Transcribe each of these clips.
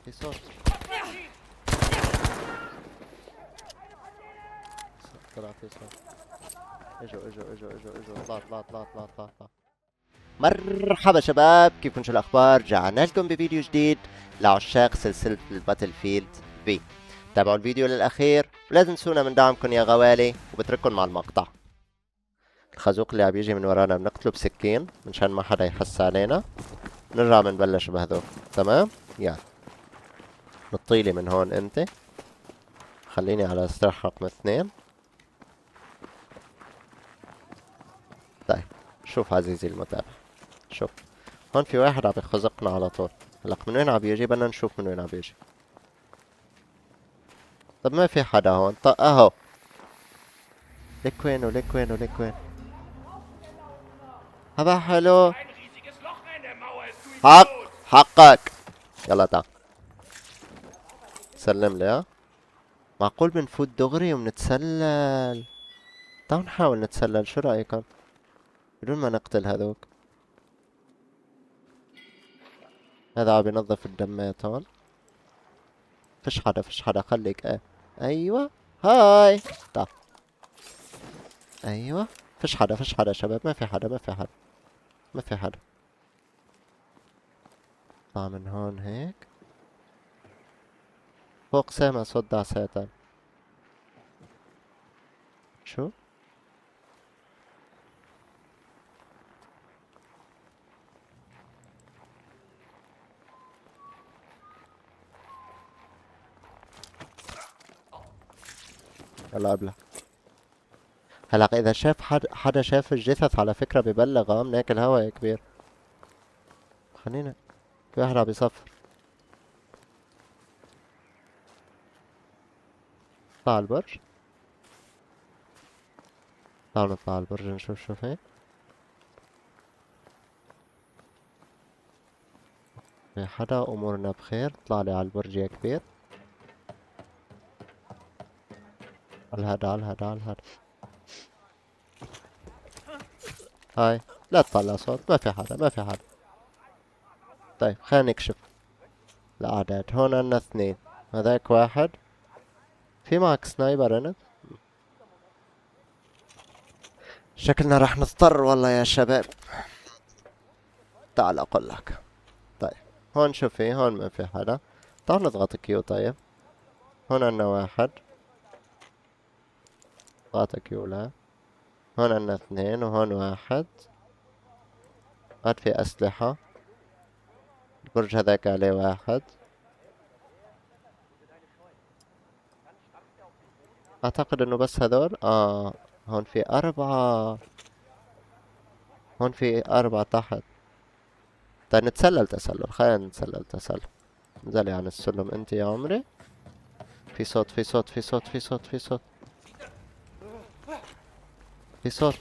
في صوت، طلع في صوت. اجوا اجوا اجوا اجوا اجوا، اطلع اطلع اطلع اطلع اطلع اطلع. مرحبا شباب، كيفكم؟ شو الاخبار؟ رجعنا لكم بفيديو جديد لعشاق سلسلة ال Battlefield V. تابعوا الفيديو للاخير ولا تنسونا من دعمكم يا غوالي، وبترككم مع المقطع. الخازوق اللي عم يجي من ورانا بنقتله بسكين منشان ما حدا يحس علينا. نرجع بنبلش بهذول، تمام؟ يلا نطيلي من هون انت، خليني على سلاح رقم 2. طيب شوف عزيزي المتابع، شوف هون في واحد عم يخزقنا على طول. هلق من وين عم يجي؟ بدنا نشوف من وين عم يجي. طب ما في حدا هون. طب اهو، لك وين ولك وين ولك وين؟ هذا حلو. حق حقك، يلا تعال سلم لي. ها معقول بنفوت دغري وبنتسلل؟ تعالوا نحاول نتسلل، شو رأيكم؟ بدون ما نقتل هذوك. هذا عم ينظف الدمات هون. فيش حدا، فيش حدا، خليك. ايه ايوه، هاي تعال. ايوه فيش حدا، فيش حدا شباب، ما في حدا، ما في حدا، ما في حدا. اطلع من هون هيك فوق. سامع صوت دعسات. شو؟ يلا قبلها. هلا إذا شاف حدا شاف الجثث على فكرة ببلغ، بناكل هوا يا كبير. خلينا في واحد عم يصفر. اطلع على البرج، تعالوا نطلع على البرج نشوف شو في. في حدا؟ أمورنا بخير. اطلع لي على البرج يا كبير. على الهدا، على الهدا، على الهدا. هاي لا تطلع صوت، ما في حدا، ما في حدا. طيب خلينا نكشف الأعداد. هون عنا 2، هذاك 1. في معك سنايبر انت؟ شكلنا راح نضطر والله يا شباب. تعال اقول لك. طيب هون شو في؟ هون ما في حدا. تعال نضغط Q. طيب هون عنا 1، اضغط Q. لا هون عنا 2 وهون 1. عاد في أسلحة. البرج هذاك عليه 1. أعتقد إنه بس هذول. هون في 4، هون في 4 تحت. طيب نتسلل تسلل، خلينا نتسلل تسلل. انزلي عن السلم انت يا عمري. في صوت، في صوت، في صوت، في صوت، في صوت، في صوت.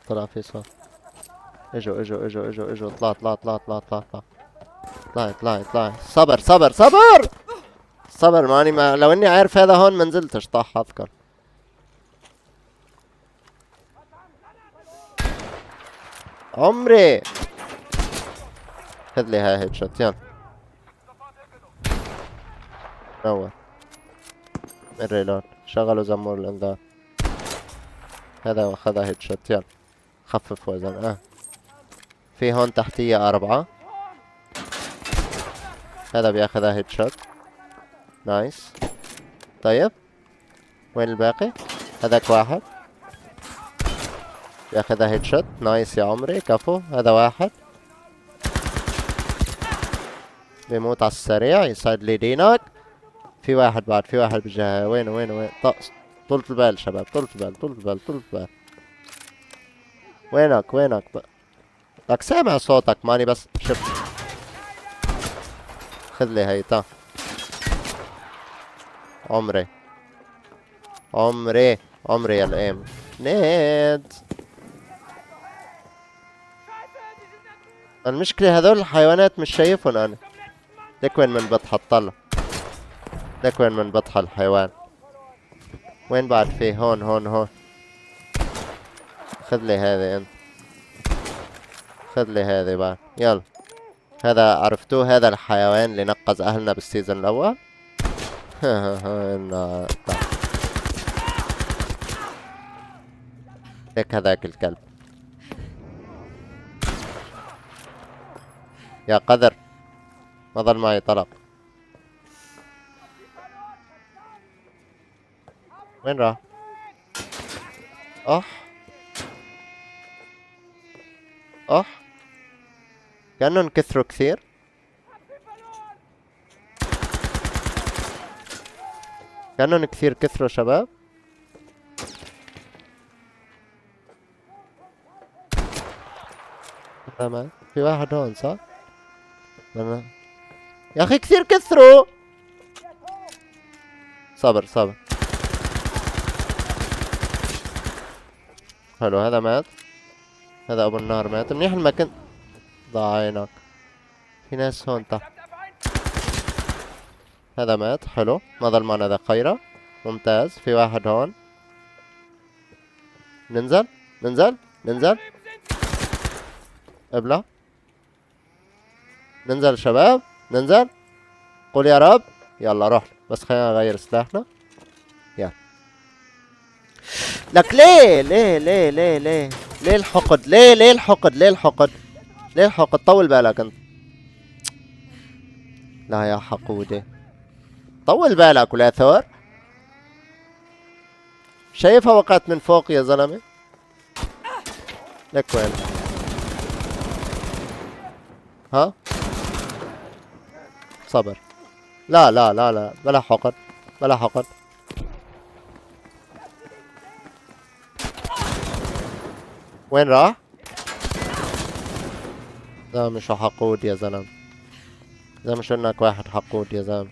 طلع في صوت. اجوا اجوا اجوا اجوا اجوا. اطلع اطلع اطلع اطلع اطلع اطلع. اطلع اطلع اطلع. صبر صبر صبر صبر. ماني ما لو اني عارف هذا هون ما نزلتش. طاح حظكم. عمري خذ لي هاي هيد شوت. يلا نور الريلود. شغلوا زمور الانذار. هذا واخذها هيد شوت. يلا خفف وزن. في هون تحتية 4. هذا بياخذها هيد شوت. نايس. طيب وين الباقي؟ هذاك 1 بياخذها هيد شوت. نايس يا عمري، كفو. هذا 1 بيموت على السريع. يسعد لي دينك. في واحد بعد، في واحد بجهة. وين وين وين؟ طولة البال شباب، طولة البال، طولة البال، طولة البال. وينك وينك؟ لك سامع صوتك ماني بس شفت. خذ لي هي. تا عمري عمري عمري يا الام نيد. المشكلة هذول الحيوانات مش شايفهم انا. لك وين من بطحة؟ طلع لك وين من بطحة الحيوان. وين بعد في؟ هون هون هون. خذ لي هذه انت. خذ لي هذه بقى. يلا هذا عرفتوه، هذا الحيوان اللي نقذ اهلنا بال season الاول. لك هذاك الكلب يا قذر، ما ظل معي طلق. وين راح؟ اح اح، كأنهم كثروا كثير. كأنهم كثير كثروا شباب. تمام، في واحد هون صح؟ يا اخي كثير كثروا. صبر صبر. حلو، هذا مات، هذا ابو النار مات. منيح ما كنت ضاع عينك. في ناس هون تحت. هذا مات، حلو، ما ظل معنا ذخيرة. ممتاز. في واحد هون. ننزل ننزل ننزل، ابلع. ننزل شباب، ننزل. قول يا رب. يلا روح، بس خلينا نغير سلاحنا. يلا. لك ليه ليه ليه ليه ليه ليه الحقد؟ ليه ليه الحقد؟ ليه الحقد؟ ليه الحقد؟ طول بالك انت. لا يا حقودي، طول بالك ولا ثور. شايفها وقعت من فوق يا زلمة. لك وين؟ ها؟ صبر. لا لا لا لا، بلا حقد بلا حقد. وين راح؟ ده مش حقود يا زلمة، ده مش انك واحد حقود يا زلمة.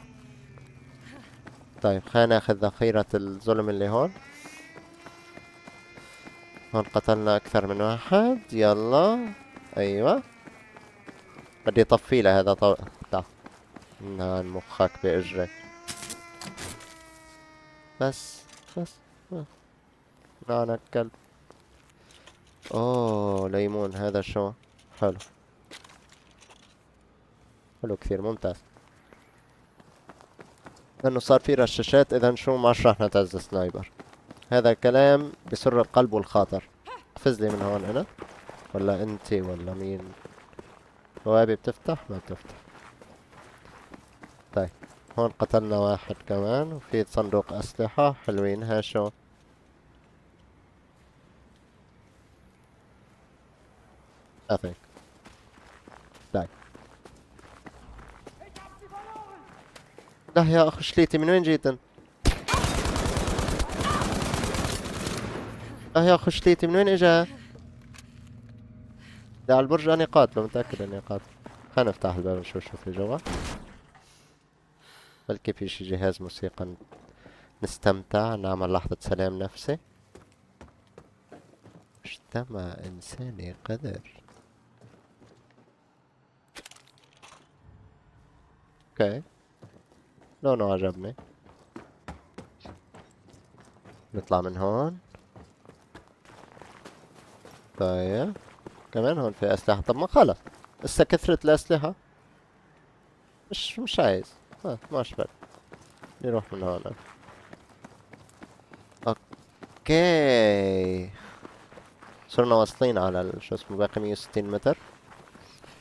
طيب خلينا ناخذ ذخيرة الظلم اللي هون. هون قتلنا اكثر من واحد. يلا ايوه، بدي اطفي له هذا. تعال مخك باجرك. بس بس نعنك كلب. اوه ليمون، هذا شو حلو، حلو كثير، ممتاز. لانه صار في رشاشات، اذا شو ما راح نتعز sniper. هذا كلام بسر القلب والخاطر. قفز لي من هون انا، ولا انتي ولا مين؟ بوابي بتفتح؟ ما بتفتح. طيب هون قتلنا واحد كمان، وفي صندوق اسلحة حلوين. ها شو؟ Nothing. طيب لا يا اخو شليتي، من وين جيت انت؟ لا يا اخو شليتي، من وين اجا؟ ده على البرج. انا قاتله، متأكد اني قاتله. خلينا نفتح الباب نشوف شو في جوا، بلكي في شي جهاز موسيقى نستمتع، نعمل لحظة سلام نفسي. مجتمع انساني قذر. okay، لونه عجبني. نطلع من هون. طيب كمان هون في اسلحة. طب ما خلص هسه كثرة الاسلحة، مش عايز. ماشي بقى نروح من هون. okay صرنا واصلين على شو اسمه، باقي 160 متر.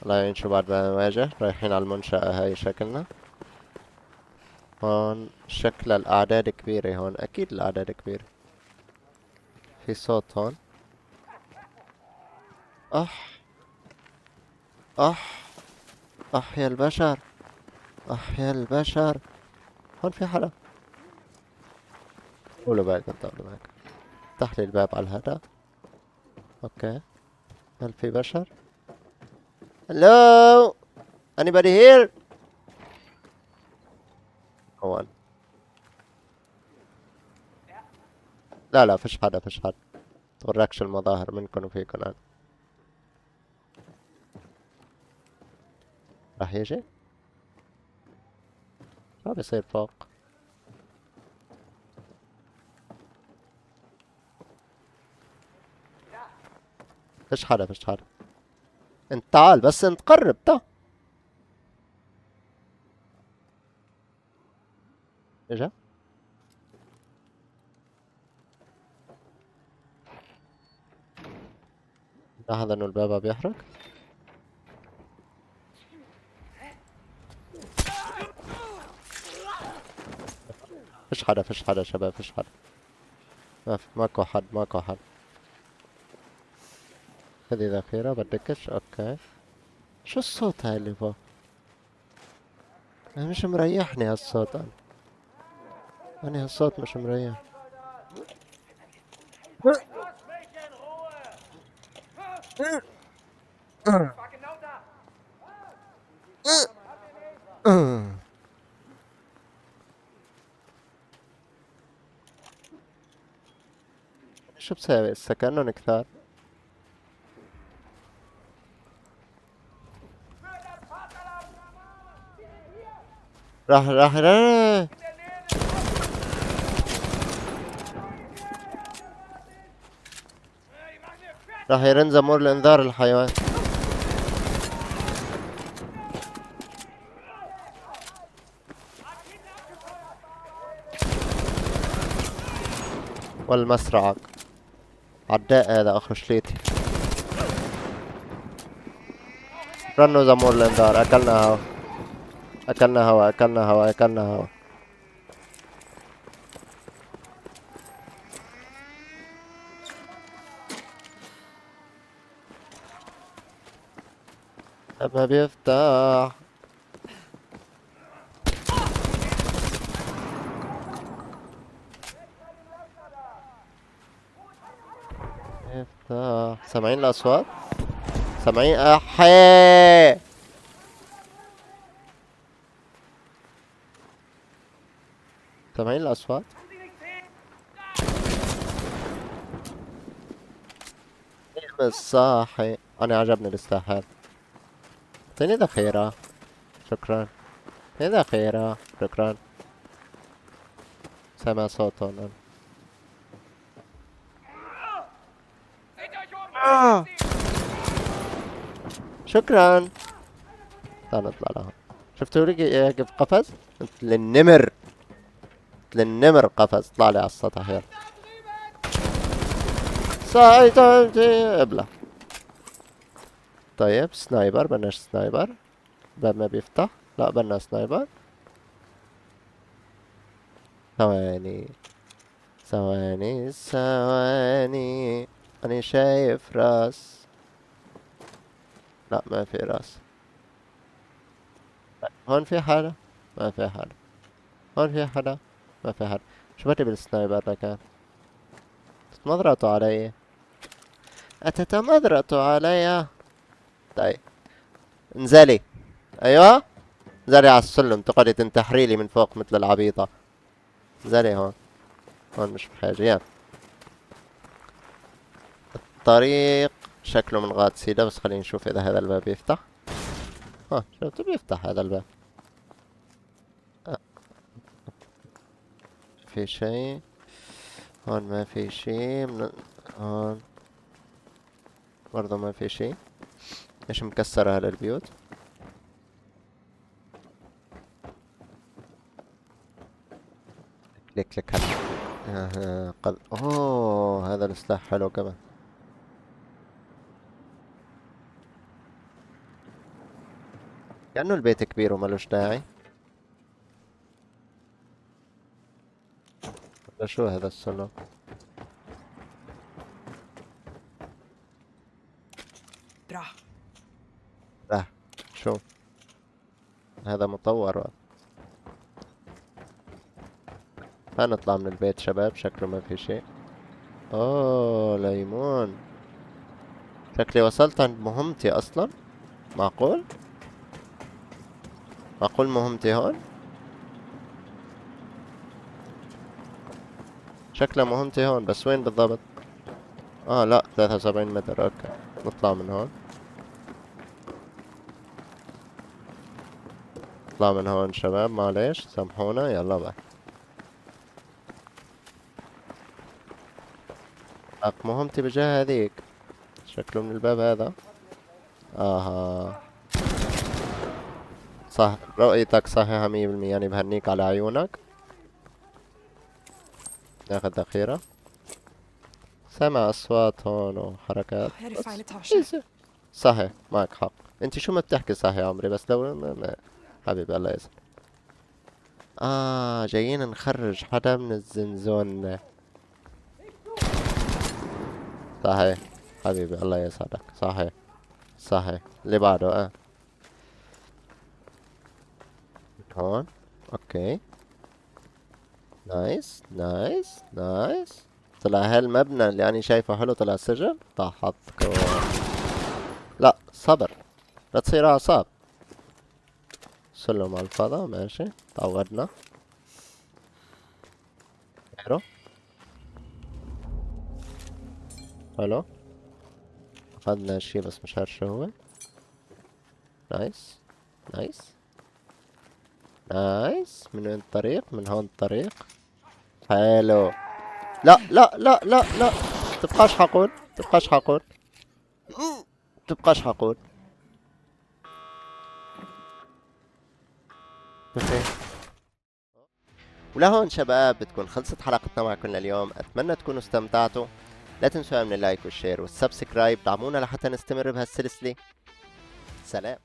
الله يعين شو بعد ما نواجه. رايحين على المنشأة هاي شكلنا. هون شكل الأعداد كبيرة، هون أكيد الأعداد كبيرة. في صوت هون. أح أح أح يا البشر، أح يا البشر. هون في حدا. قولوا بالك انت، قولوا بالك. افتح لي الباب على الهدا. okay، هل في بشر؟ Hello? Anybody here? هون لا لا، فيش حدا فيش حدا. تغركش المظاهر منكم وفيكم. انا راح يجي؟ شو بيصير فوق؟ فيش حدا فيش حدا. انت تعال بس، انت قرب تعال. اجا لاحظ انه الباب بيحرك. فيش حدا، فيش حدا شباب، فيش حدا. ما في، ماكو حد، ماكو حد. هذه ذخيرة بدكش. okay شو الصوت هاي اللي فوق؟ أنا مش مريحني هالصوت، أنا هالصوت مش مريح. شو بساوي هسه؟ كأنهم كثار. راح راح راح راح يرن زمور الانذار الحيوان. والمسرعك عداء هذا اخو شليتي. رنوا زمور الانذار. اكلنا هوا، اكلنا هوا، اكلنا هوا، اكلنا هوا. ما بيفتح. يفتح. سامعين الأصوات؟ سامعين؟ أحي. سامعين الأصوات؟ بس صاحي. أنا عجبني السلاح هذا. اعطيني ذخيرة شكرا، اعطيني ذخيرة شكرا. سامع صوتهم أنا. شكرا. تعال نطلع لهم. شفتوا لي كيف قفز؟ مثل النمر، مثل النمر قفز. طلع لي على السطح. يلا سايت ابلع. طيب sniper، بدناش sniper. باب ما بيفتح. لا بدنا sniper. ثواني ثواني ثواني، أنا شايف راس. لا ما في راس. هون في حدا؟ ما في حدا. هون في حدا؟ ما في حدا. شو بدي بال sniper لكان؟ تتمضرطوا علي، أتتمضرطوا علي. طيب انزلي. ايوه انزلي على السلم، تقعدي تنتحري لي من فوق مثل العبيطة. انزلي هون، هون مش بحاجة. يلا الطريق شكله من غاد سيدة، بس خلينا نشوف إذا هذا الباب يفتح. ها شفتوا بيفتح هذا الباب. في شيء هون؟ ما في شيء. من هون برضه ما في شيء. ايش مكسرة هالبيوت؟ click click هلا. قد اوه هذا السلاح حلو كمان. كأنه البيت كبير ومالوش داعي. شو هذا السلم؟ راح شو هذا مطور. هنطلع من البيت شباب، شكله ما في شيء. اوه ليمون، شكلي وصلت عند مهمتي اصلا. معقول؟ معقول مهمتي هون؟ شكلها مهمتي هون، بس وين بالضبط؟ لا 73 متر. okay نطلع من هون، نطلع من هون شباب، معلش سامحونا. يلا بقى مهمتي بجاه هذيك. شكله من الباب هذا. اها صح، رؤيتك صحيحة 100%، يعني بهنيك على عيونك. ناخذ ذخيرة. سامع اصوات هون وحركات. عرف عائلتها عشان. صحيح معك حق، انت شو ما بتحكي صح يا عمري، بس لو ما حبيبي الله يسلمك. جايين نخرج حدا من الزنزون. صحيح حبيبي الله يسعدك. صحيح صحيح. اللي بعده هون. okay nice nice nice. طلع هالمبنى اللي أنا شايفه حلو طلع سجن. طاحتكم. لا صبر، لا تصير أعصاب. سلم على الفضاء ماشي، تعودنا. حلو حلو، أخذنا شي بس مش عارف شو هو. nice nice nice. من وين الطريق؟ من هون الطريق. حلو. لا لا لا لا لا، تبقاش حقود، تبقاش حقود، تبقاش حقود. ولهون شباب بتكون خلصت حلقتنا معكم لليوم، اتمنى تكونوا استمتعتوا. لا تنسوا من ال like وال share وال subscribe، دعمونا لحتى نستمر بهالسلسلة. سلام.